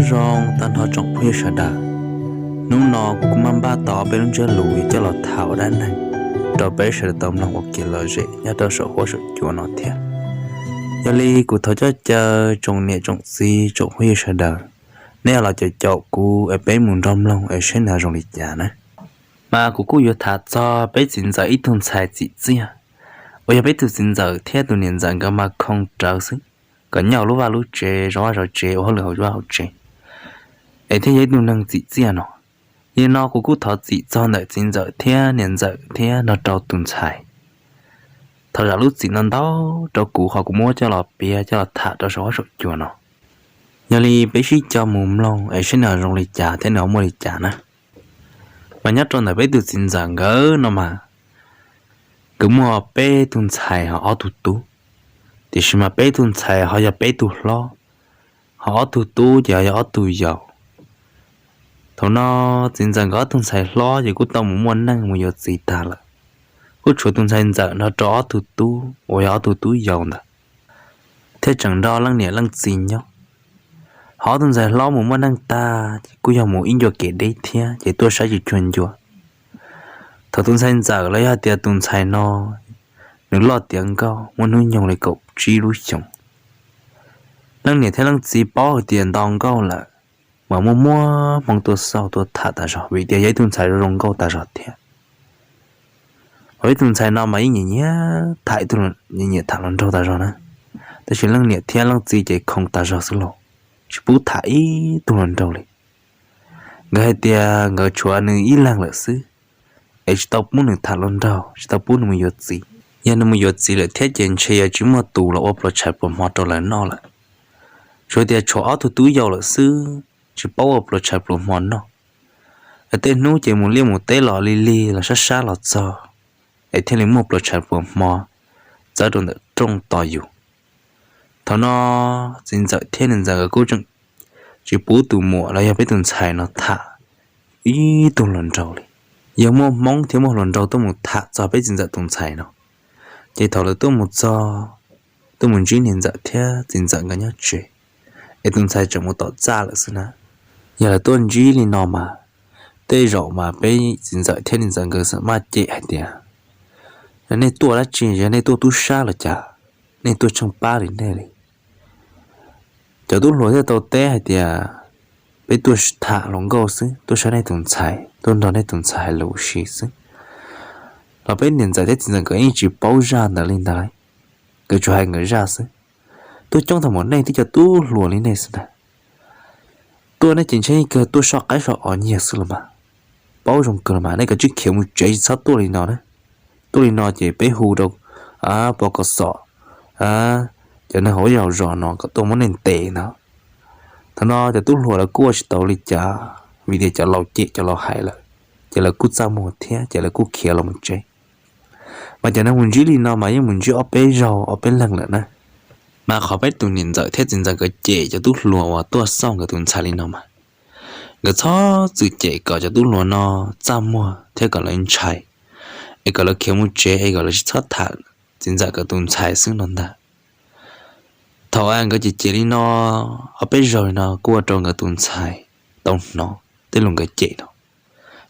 Nyob zoo tag nrho tsoom phooj ywg sawv daws, hnub no kuv kuj maj npaj tau peb lub ntsiab lus yuav coj los tham ua dab neeg rau peb sawv daws tau mloog ua kev lom zem nyob rau saum huab saum cua no thiab. Yog li kuv thov coj caw tsoom niam tsoom txiv tsoom phooj ywg sawv daws, nej los caum caum kuv es peb mus nrog mloog es saib nws zoo li cas na. Mas kuv kuj yuav tham txog peb txiv ntxawm ib tug ntxhais txim txiaj, uas yog peb tug txiv ntxawm thiab tus niam ntxawm nkawd mas khoo rawv xwb, kom nyob lub vaj lub tsev, zov vaj zov tsev, ua hauj lwm hauv vaj hauv tsev, es thiaj yog ib tug neeg txim txiaj no. Yog li no kuv kuj thov txim txog ntawm txiv ntxawm thiab niam ntxawm thiab nrog rau tus ntxhais. Thov zam lub txim no ntau rau kuv qhov kuv muab coj los piav coj los tham rau saum huab saum cua no. Yog li peb sib coj mus mloog es saib nws zoo li cas thiab nws ho muaj li cas na. Mas nyob rau ntawm peb tus txiv ntxawm nkawd no mas, nkawd muaj peb tug ntxhais ho ob tug tub, tiam sis mas peb tug ntxhais ho yog peb tug hlob, ho ob tug tub ces ho yog ob tug yau. Thaum no txiv ntxawm nkawd ob tug ntxhais hlob ces kuj tau mus muaj neej mus yuav txiv tag lawm, kuj tshuav tus ntxhais ntxawm nrog rau ob tug tub uas yog ob tug tub yau ntawd, thiaj tseem nrog leej niam leej txiv nyob. Ho ob tug ntxhais hlob mus muaj neej tag ces kuj yog mus ib ncua kev deb thiab ces tuaj saib tsis cuag ncua. Thaum tus ntxhais ntxawm los yog hais tias tus ntxhais no, nws loj tiav nkauj muaj hnub nyoog li kaum tsib lub xyoos, leej niam thiab leej txiv paub hais tias nto nkauj lawm, mas muaj muaj hmoo tuaj xauj tuaj tham tas zog vim tias yog ib tug ntxhais zoo zoo nkauj tas zog thiab. Ho ib tug ntxhais no mas yeej nyiam nyiam tham, nyiam nyiam tham hluas nraug tas zog na, tab sis leej niam thiab leej txiv ces khoo tas zog xwb los tsis pub tham ib tug hluas nraug li. Nkawd hais tias nkawd tshuav nws ib leeg lawm xwb, es tsis tau pub nws tham hluas nraug, tsis tau pub nws mus yuav txiv. Yog nws mus yuav txiv lawm thiab ces ntshe yuav tsis muaj tus los ua pluas tshais pluas hmo rau lawv noj lawm. Tsuas tias tshuav ob tug tub yau lawm xwb, tsis paub ua pluas tshais pluas hmo noj. Tej hnub ces mus liaj mus teb los lig lig los sab sab los txog, es thiaj li muaj pluas tshais pluas hmo txawb rau ntawm rooj tos yus. Thaum no txiv ntxawm thiab niam ntxawm nkawd kuj tseem tsis pub tus muam los yog peb tus ntxhais no tham ib tug hluas nraug li. Yog muaj hmoob thiab muaj hluas nraug tuaj mus tham txog peb txiv ntxawm tus ntxhais no, ces thaum lawv tuaj mus txog, tuaj mus ntsib niam ntxawm thiab txiv ntxawm nkawd nyob tsev, es tus ntxhais tseem mus tom txaj lawm xwb na. Yog lawv tuaj ntsib li no mas, tej zaum mas peb txiv ntxawm thiab niam ntxawm nkawd maj cem hais tias, nej tuaj dab tsi, yog nej tuaj tub sab los cas, nej tuaj tsheej pab li nej li. Cov tub hluas thiaj tau teb hais tias, peb tuaj tham hluas nkauj xwb, tuaj saib nej tus ntxhais, tuaj nrog nej tus ntxhais hais lus si xwb. Los peb niam ntxawm thiab txiv ntxawm nkawd yeej tsis paub zaj ntawd li ntag, nkawd tsuas hais nkawd zaj xwb. Tuaj coob tag npaum nej twb cov tub hluas li nej xwb ntag, tuaj nej ces ntshe yeej kawg tuaj soj qaib soj os nyiag xwb los mas. Paub zoo kawg los mas, nej kav tsij khiav mus tsev tsis txhob tuaj li no na. Tuaj li no ces peb hu rau pos kom xom, cov neeg hauv zej hauv zos no kom tuaj muab nej ntes ntag. Thaum no cov tub hluas lawv kuj ua tsis tau li cas, vim tias cov laus cem cov laus hais lawm, ces lawv kuj txaj muag thiab ces lawv kuj khiav los mus tsev. Mas cov neeg mus ntsib li no mas yeej mus ntsib ob peb zaug ob peb leeg lawm na. Mas qhov peb tus niam ntxawm thiab txiv ntxawm nkawd cem cov tub hluas uas tuaj xauj nkawd tus ntxhais li no mas, nkawd txhob txwm cem kom cov tub hluas no txaj muag thiab kom lawv ntshai, es kom lawv khiav mus tsev es kom lawv tsis txhob tham txiv ntxawm nkawd tus ntxhais xwb no ntag. Thaum nkawd cem cem li no ob peb zaug li no kuj ua rau nkawd tus ntxhais tau hnov tej lus nkawd cem no,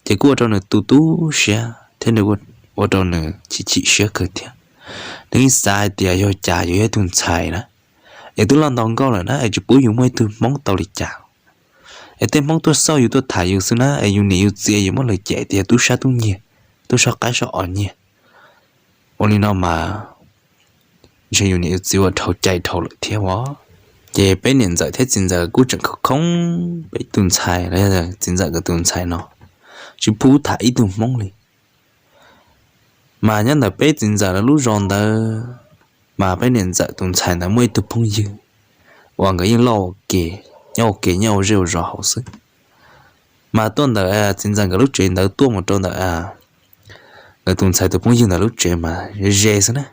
ces kuj ua rau nws tu tu siab thiab nws, ua rau nws chim chim siab kawg thiab. Nws yeej xav hais tias yog cas yus yog ib tug ntxhais na, es twb loj nto nkauj lawm na es tsis pub yus muaj ib tug hmoob tau li cas, es tej hmoob tuaj xauj yus tuaj tham yus xwb na, es yus niam yus txiv yus muab lawv cem tias tub sab tub nyiag, tub soj qaib soj os nyiag. Ua li no mas ntshe yus niam yus txiv ua dhau cai dhau lawm thiab os. Ces peb niam ntxawm thiab txiv ntxawm kuj tseem khoob khoob peb tus ntxhais los yog txiv ntxawm nkawd tus ntxhais no, tsis pub tham ib tug hmoob li. Mas nyob ntawm peb txiv ntxawm lawv lub zos ntawd, mas peb niam ntxawm tus ntxhais ntawd muaj ib tug phooj ywg uas nkawd yeej loj ua ke, nyob ua ke nyob ua zej ua zos hauv xwb. Mas tuaj ntawm txiv ntxawm nkawd lub tsev ntawd tuaj mus rau ntawm nkawd tus ntxhais tus phooj ywg ntawd lub tsev mas ze ze xwb na,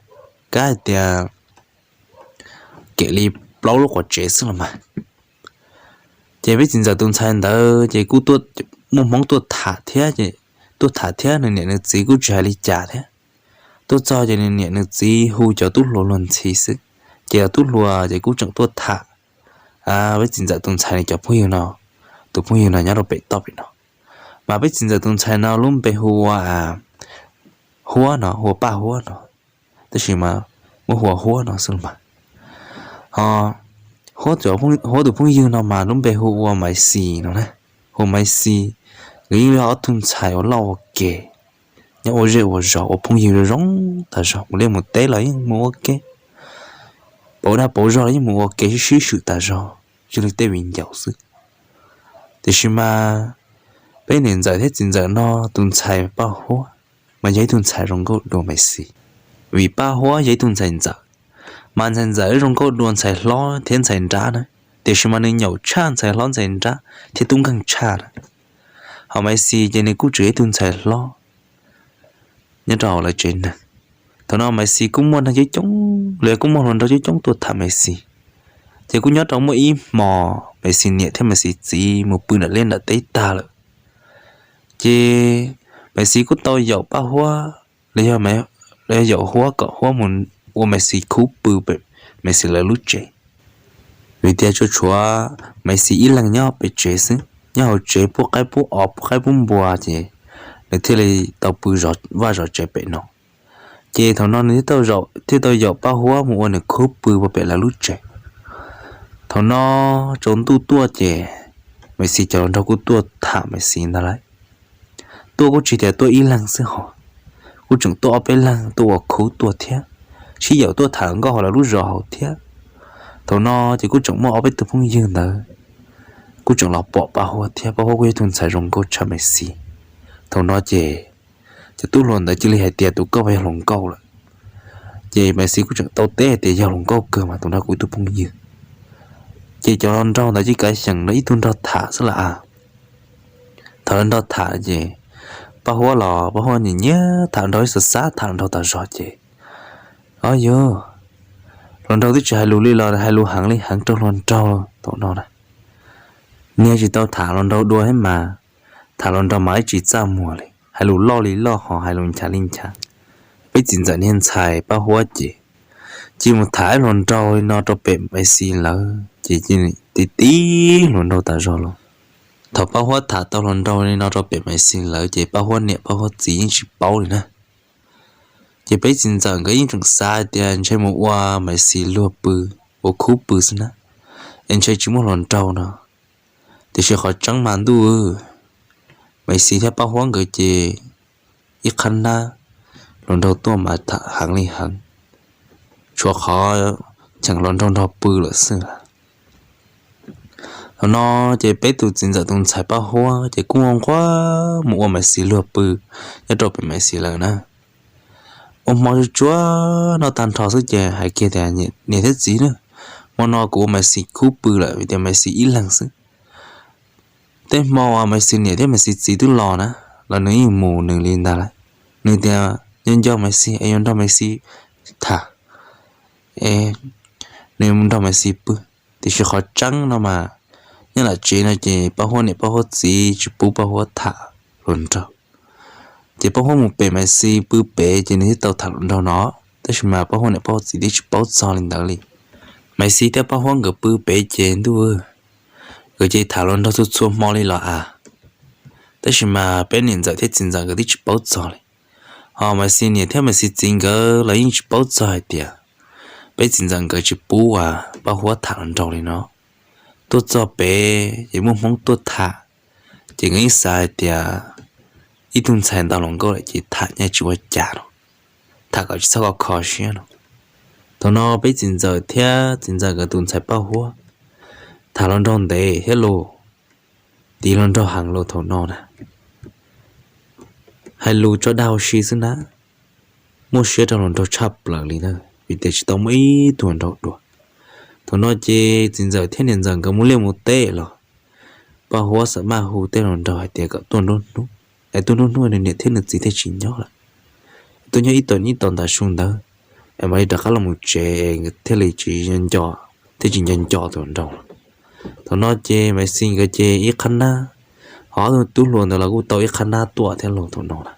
kab hais tias kem li plaub lub quav tsev xwb los mas. Ces peb txiv ntxawm tus ntxhais ntawd ces kuj muaj hmoob tuaj tham thiab, tuaj tham thiab nws niam nws txiv kuj tsis hais li cas thiab. Tuaj txog ces nws niam nws txiv hu cov tub hluas luag ntxhi xwb, ces cov tub hluas ces kuj tseem tuaj tham peb txiv ntxawm tus ntxhais nws cov phooj ywg no, tus phooj ywg no nyob rau pem toj pem no. Mas peb txiv ntxawm tus ntxhais no lub npe hu ua Huab no, hu ua Paj Huab no, tab sis mas muab hu ua Huab no xwb mas. Ho Huab tus phooj ywg no mas lub npe hu ua Maiv Xis no na, hu ua Maiv Xis. Nkawd yeej yog ob tug ntxhais uas loj ua ke, nyob ua zej ua zos ua phooj ywg zoo zoo tas zog, mus liaj mus teb los yeej mus ua ke, pauv dag pauv zog los yeej mus ua ke sib sib swm tas zog, tsis li tej viv ncaus xwb. Tiam sis mas peb niam ntxawm thiab txiv ntxawm no tus ntxhais Paj Huab mas yog ib tug ntxhais zoo nkauj dua Maiv Xis, vim Paj Huab yog ib tug ntxhais ntxawm, mas ntxhais ntxawm zoo nkauj dua ntxhais hlob thiab ntxhais nrab na, tiam sis mas nws nyaum tshaj ntxhais hlob ntxhais nrab thiab tub nkeeg tshaj na. Ho Maiv Xis ces nws kuj tseem yog ib tug ntxhais hlob nyob rau hauv lawv tsev neeg. Thaum no Maiv Xis kuj muaj neeg coob coob los yog kuj muaj hluas nraug coob coob tuaj tham Maiv Xis, ces kuj nyob rau muaj ib hmo Maiv Xis niam thiab Maiv Xis txiv mus pw nram liaj nram teb tag lawm, ces Maiv Xis kuj tau yaum Paj Huab los yog, los yog yaum Huab kom Huab mus ua Maiv Xis khub pw pem Maiv Xis lawv lub tsev. Vim tias tsuas tshuav Maiv Xis ib leeg nyob pem tsev xwb, nyob hauv tsev pub qaib pub os pub qaib pub npua ces nws thiaj li tau pw vaj zov tsev pem no. Ces thaum no nws thiaj tau yaum Paj Huab mus ua nws khub pw pem lawv lub tsev. Thaum no tsaus ntuj tuaj ces Maiv Xis cov hluas nraug kuj tuaj tham Maiv Xis ntag lauj. Tuaj kuj tsis tias tuaj ib leeg xwb hos, kuj tseem tuaj ob peb leeg tuaj ua khub tuaj thiab, sib yaum tuaj tham nkauj hauv lawv lub zos hauv thiab. Thaum no ces kuj tseem muaj ob peb tug phooj ywg ntawd kuj tseem los pom Paj Huab thiab, Paj Huab kuj yog tus ntxhais zoo nkauj tshaj Maiv Xis. Thaum no ces cov tub hluas ntawd cia li hais tias tus koj yog hluas nkauj lawm. Ces Maiv Xis kuj tseem tau teb hais tias yog hluas nkauj kawg mas tus no kuv ib tug phooj ywg. Ces cov hluas nraug ntawd cia li kav xyeem nrog ib tug nrog tham xwb las. Thaum lawv nrog tham ces Paj Huab los Paj Huab nyiam nyiam tham nraug, ib xav xav tham nraug tas zog ces, o yog, hluas nraug twb tsis hais lus li los hais lus heev li heev rau hluas nraug thaum no na. Niag tsis tau tham hluas nraug dua thiab mas, tham hluas nraug mas ib tsis txaj muag li, hais lus loj li loj hos hais lus nchav li nchav. Peb txiv ntxawm niag ntxhais Paj Huab ces cia mus tham ib hluas nraug li no rau pem Maiv Xis lawv ces cia li tib hluas nraug tas zog los. Thaum Paj Huab tham tau hluas nraug li no rau pem Maiv Xis lawv ces Paj Huab niam Paj Huab txiv yeej tsis paub li na. Ces peb txiv ntxawm nkawd yeej tseem xav tias ntshe mus ua Maiv Xis luag pw, ua khub pw xwb na, es ntshe tsis muaj hluas nraug no. Tiam sis qhov tseeb mas ntuj, Maiv Xis thiab Paj Huab nkawd ces ib qhab nab hluas nraug tuaj mas tham heev li heev, tshuav qhov cheem hluas nraug nrog pw lawm xwb. Thaum no ces peb tus txiv ntxawm tus ntxhais Paj Huab ces kuj nquag mus ua Maiv Xis luag pw nyob rau pem Maiv Xis lawv na. Ua hmo tsuag tsuag noj tag nrho xwb ces hais kiag tias, niam thiab txiv na, hmo no kuv ua Maiv Xis khub pw lawm vim tias Maiv Xis ib leeg xwb. Tej hmo uas Maiv Xis niam thiab Maiv Xis txiv twb los na, los nws yeej mus nws li ntag lauj. Nws tias nco nco Maiv Xis es yuav nrog Maiv Xis tham, es nws mus nrog Maiv Xis pw. Tiam sis qhov tseeb no mas, nyob lam tsev no ces Paj Huab niam Paj Huab txiv tsis pub Paj Huab tham hluas nraug. Ces Paj Huab mus pem Maiv Xis pw pem ces nws thiaj tau tham hluas nraug no, tab sis mas Paj Huab niam Paj Huab txiv twb tsis paub txog li ntawd li. Maiv Xis thiab Paj Huab nkawd pw pem ces ntuj, nkawd ces tham hluas nraug txhua txhua hmo li los as. Tab sis mas peb niam ntxawm thiab txiv ntxawm nkawd twb tsis paub txog li. Ho Maiv Xis niam thiab Maiv Xis txiv nkawd los yeej tsis paub txog hais tias peb txiv ntxawm nkawd tsis pub uas Paj Huab tham hluas nraug li no. Tuaj txog pem ces muaj Hmoob tuaj tham, ces nkawd yeej xav hais tias ib tug ntxhais ntau hluas nkauj lawm ces tham nyaj tsis ua cas no, tham kom tsis txhob kho kho siab no. Thaum no peb txiv ntxawm thiab txiv ntxawm nkawd tus ntxhais Paj Huab tham hluas nraug ntev thiab los, tiv hluas nraug heev los thaum no na, hais lus tso dag ua si xwb na, muaj siab rau hluas nraug tshaj plaws li na, vim tias tsis tau muaj ib tug hluas nraug dua. Thaum no ces txiv ntxawm thiab niam ntxawm nkawd mus liaj mus teb los, Paj Huab xam maj hu tej hluas nraug hais tias kom tuaj nruab hnub, es tuaj nruab hnub nws niam thiab nws txiv thiaj tsis nyob lawm. Tuaj nyob ib tog ib tog ntav su ntawd, es mam li rov qab los mus tsev es thiaj li tsis nco, thiaj tsis nco nco tus hluas nraug. Thaum no ces Maiv Xis nkawd ces ib qhab nab, ho ob tug tub hluas ntawd los kuj tau ib qhab nab tuaj thiab los thaum no na.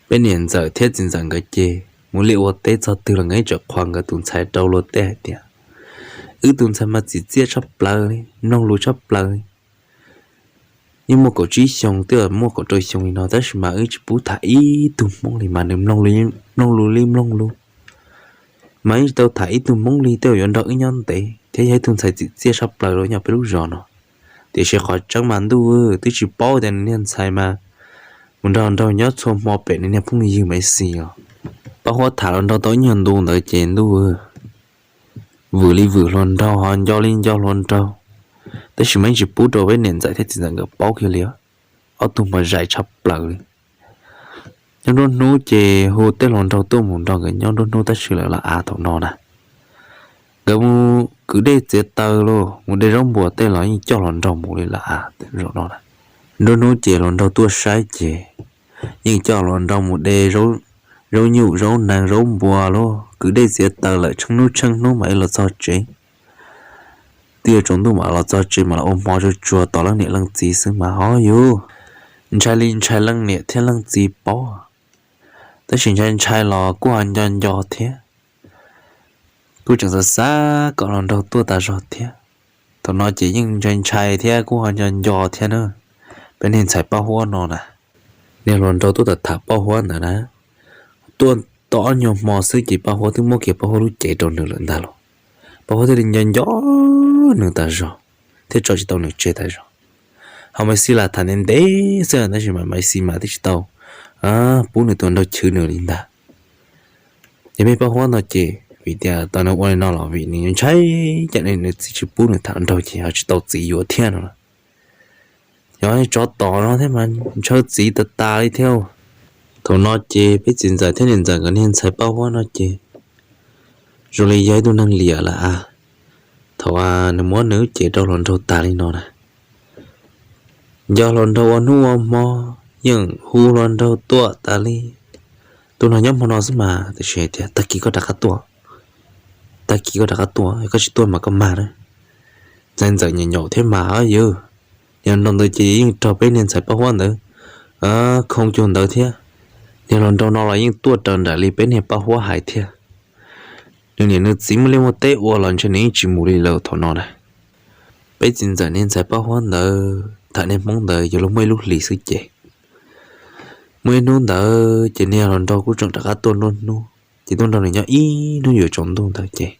Peb niam ntxawm thiab txiv ntxawm nkawd ces mus liaj ua teb txog twg los nkawd yeej tseem qhuas nkawd tus ntxhais rau luag tej hais tias, Wb tus ntxhais mas txim txiaj tshaj plaws li, mloog lus tshaj plaws li. Yeej muaj kaum tsib xyoo twb muaj kaum rau xyoo li no tab sis mas wb tsis pub tham ib tug Hmoob li mas nws mloog li, mloog lus li mloog lus, mas yeej tsis tau tham ib tug Hmoob li, tej zaum yuav nrog wb nyob ntev thiab yog ib tug ntxhais txim txiaj tshaj plaws rau nyob peb lub zos no. Tiam sis qhov tseeb mas ntuj twb tsis paub tias nws niag ntxhais mas mus nrog nraug nyob txhua hmo pem nws niag phooj ywg Maiv Xis os. Paj Huab tham hluas nraug tau ib nyuag ntu ntawd ces ntuj vwm li vwm hluas nraug ho nco li nco hluas nraug, tab sis mas yeej tsis pub rau peb niam ntxawm thiab txiv ntxawm nkawd paub kiag li. Ob tug mas zais tshaj plaws li. Nyob nruab hnub ces hu tej hluas nraug tuaj mus nrog nkawd nyob nruab hnub tab sis lawv los av thaum no na, nkawd mus kwv dej txiav taws los mus de zaub npuas tej los yeej coj hluas nraug mus li lawm av zaum no na. Nruab hnub ces hluas nraug tuaj saib ces yeej coj hluas nraug mus de zaub nyuj zaub nees zaub npua los kwv dej txiav taws lawm tsheej hnub tsheej hnub mam li los txog tsev. Twb yuav tsaus ntuj mam los txog tsev mam los ua hmo tsuag tsuag tos leej niam leej txiv xwb mas ho yus ntshai li ntshai leej niam thiab leej txiv paub, tab sis ntshai ntshai los kuj ho nco nco thiab. Kuj tseem xav xav kom hluas nraug tuaj tas zog thiab. Thaum no ces yeej ntshai ntshai thiab kuj ho nco nco thiab na. Peb niag ntxhais Paj Huab no na, niag hluas nraug tuaj tham Paj Huab ntawd na, tuaj tau ob nyuag hmo xwb ces Paj Huab twb muab kiag Paj Huab lub cev rau nws lawm ntag lauj. Paj Huab thiaj li nco nco nws tas zog thiab tso tsis tau nws tseg tas zog. Ho Maiv Xis los tham ntev ntev xwb tab sis mas Maiv Xis mas twb tsis tau pub nws tus nraug chwv nws li ntag. Ces peb Paj Huab no ces vim tias tau nws ua li no los vim nws ntshai, cas nws txiv tsis pub nws tham nraug ces ho tsis tau txiv yuav thiab no. Yog tsov tom no thiab mas ntshaw txiv tas tas li thiab. Thaum no ces peb txiv ntxawm thiab niam ntxawm nkawd niag ntxhais Paj Huab no ces zoo li yog ib tug neeg liam lawm a. Thaum nws muab nws lub cev rau hluas nraug tas li no na, nco hluas nraug ua hnub ua hmo, yeej hu hluas nraug tuaj tas li. Tus no nyob hmo no xwb mas tiam sis hais tias tag kis koj rov qab tuaj, tag kis koj rov qab tuaj, koj tsis tuaj mas koj mag na. Ntxhais ntxawm nyaum nyaum thiab mas yog, yog nrog ntawd ces yeej raug peb niag ntxhais Paj Huab ntawd khoo cuag ntawd thiab. Niag hluas nraug no los yeej tuaj raws nraim li peb niag Paj Huab hais thiab. Nws niam nws txiv muaj liaj muaj teb ua los ntshe nws yeej tsis mus li lawm thaum no na. Peb txiv ntxawm niag ntxhais Paj Huab ntawd tham niag Hmoob ntawd yuav luag muaj ib lub hlis xwb ces muaj ib hnub ntawd ces niag hluas nraug kuj tseem rov qab tuaj nruab hnub ces tuaj nrog nws nyob ib hnub yuav tsaus ntuj ntawd ces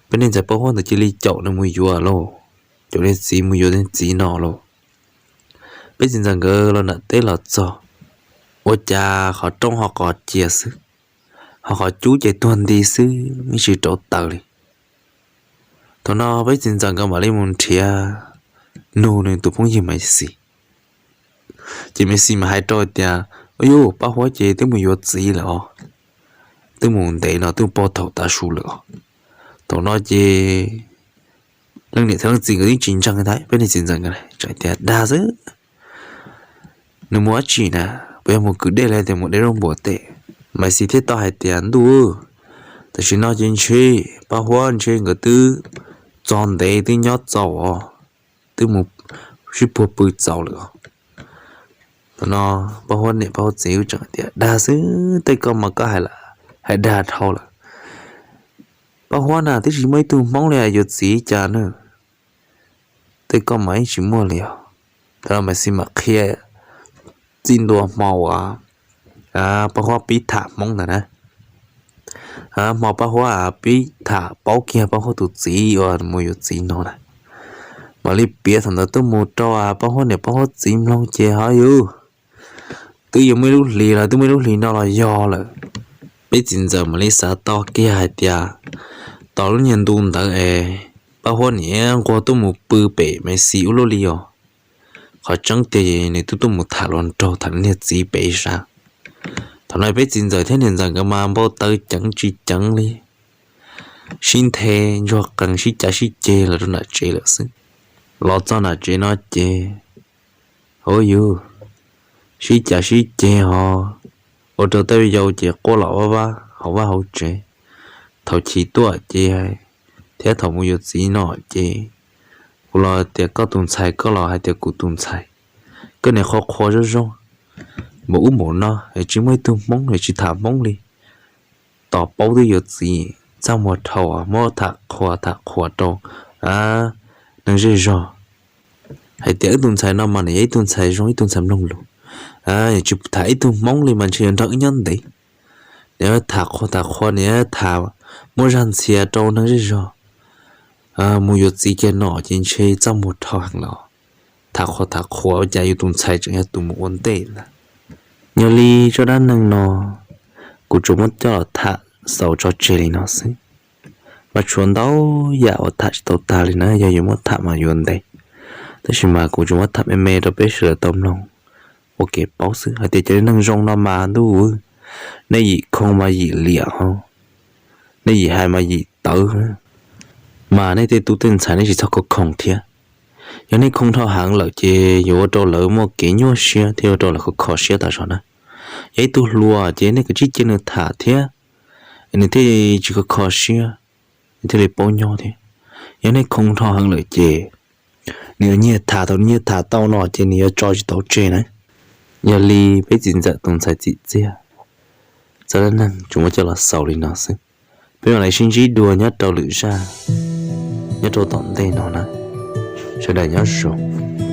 peb niag ntxhais Paj Huab ntawd cia li caum nws mus yuav lauj, caum niag txiv mus yuav niag txiv no lauj. Peb txiv ntxawm nkawd los nram teb los txog, ua cas qhov rooj ho qos cia xwb, ho qhov cub ces tuag nti xwb, yeej tsis rauv taws li. Thaum no peb txiv ntxawm nkawd mam li mus nrhiav nug nws tus phooj ywg Maiv Xis. Ces Maiv Xis mas hais rau tias, Ub yuj, Paj Huab ces twb mus yuav txiv lawm os, twb mus ntev no twb pog thaum tav su lawm os. Thaum no ces leej niam thiab leej txiv nkawd twb tsis ntseeg thiab, peb niag txiv ntxawm nkawd tias, Dag xwb, nws mus dab tsi na? Puas yog mus kwv dej los tias mus de zaub npuas tej? Maiv Xis thiaj tau hais tias, Ntuj, tam sim no ces ntshe Paj Huab ntshe nkawd twb txog ntev twb nyob txaus os, twb mus sib puag pw txaus lawm os. Thaum no Paj Huab niam Paj Huab txiv tseem tias, Dag xwb, tej koj mas koj hais dag dhau lawm. Paj Huab na twb tsis muaj ib tug Hmoob li yuav txiv cas na, tej koj mas yeej tsis muaj li os. Thaum no Maiv Xis mam qhia txij ntua hmo uas Paj Huab pib tham Hmoob ntawd na. Hmo Paj Huab pib tham paub kiag Paj Huab tus txiv uas mus yuav txiv no na, mam li piav thaum ntawd tuaj mus rau Paj Huab niam Paj Huab txiv mloog ces ho yus twb yuav muaj ib lub hlis los twb muaj ib lub hlis no los yog lawm. Peb txiv ntxawm mam li xav tau kiag hais tias, tos lub niag ntu ntawd es Paj Huab niam nquag tuaj mus pw pem Maiv Xis ub luaj li os. Qhov tseeb tiag nws twb tuaj mus tham hluas nraug tham niag txiv pem sav. Thaum no peb txiv ntxawm thiab niam ntxawm nkawd mas npau taws ceev tsis ceev li, sib nthe ntsuag qees sib cav sib ceg los rau nram tsev lawm xwb. Los txog nram tsev no ces, hauv yus sib cav sib ceg ho ua rau tej yau ces quaj los vaj vaj hauv vaj hauv tsev. Thaum chiv tuaj ces thiab thaum mus yuav txiv no ces kuv los tias koj tus ntxhais, koj los hais tias kuv tus ntxhais. Koj niam qhuas qhuas zoo zoo, npaum ub npaum no es tsis muaj ib tug Hmoob es tsis tham Hmoob li. Tos paub twb yuav txiv, txaj muag dhau, muab tham qhuas tham qhuas rau neeg zej zog hais tias wb tus ntxhais no mas nws yog ib tug ntxhais zoo, ib tug ntxhais mloog lus, tsis tham ib tug Hmoob li mas ntshe yuav nrog wb nyob ntev. Nws tham qhuas tham qhuas, nws tham muab zaj ntxhias rau neeg zej zog mus yuav txiv kiag no ces ntshe txaj muag dhau heev los. Tham qhuas tham qhuas ua cas yus tus ntxhais tseem yog tus mus ua ntej ntag. Yog li zaj dab neeg no kuv tsuas muab coj los tham xaus tso tseg li no xwb. Mas tshuav ntau yam uas tham tsis tau tag li na, yog yuav muab tham mas yuav ntev, tab sis mas kuv tsuas muab tham me me rau peb sawv daws tau mloog ua kev paub xwb hais tias cov neeg zoo no mas ntuj, nej yim khoo mas yim liam ho, nej yim hais mas yim tawv, mas nej tej tub tej ntxhais nej tsis txhob khoo thiab. Yog nej khoo dhau heev lawm ces yuav ua rau lawv muaj kev nyuaj siab thiab ua rau lawv kho kho siab tas zog na. Yog ib tug hluas ces nej kav tsij cia nws tham thiab, nws thiaj tsis kho kho siab, nws thiaj li paub nyob thiab. Yog nej khoo dhau heev lawm ces nws yuav nyiag tham, thaum nws nyiag tham tau no ces nws yuav tso tsis tau tseg na. Yog li peb txiv ntxawm tus ntxhais txim txiaj, txoj dab neeg tsuas muab coj los xaus li no xwb. Peb mam li sib ntsib dua nyob rau lwm zaj, nyob rau tom ntej no na. Sawv daws nyob zoo.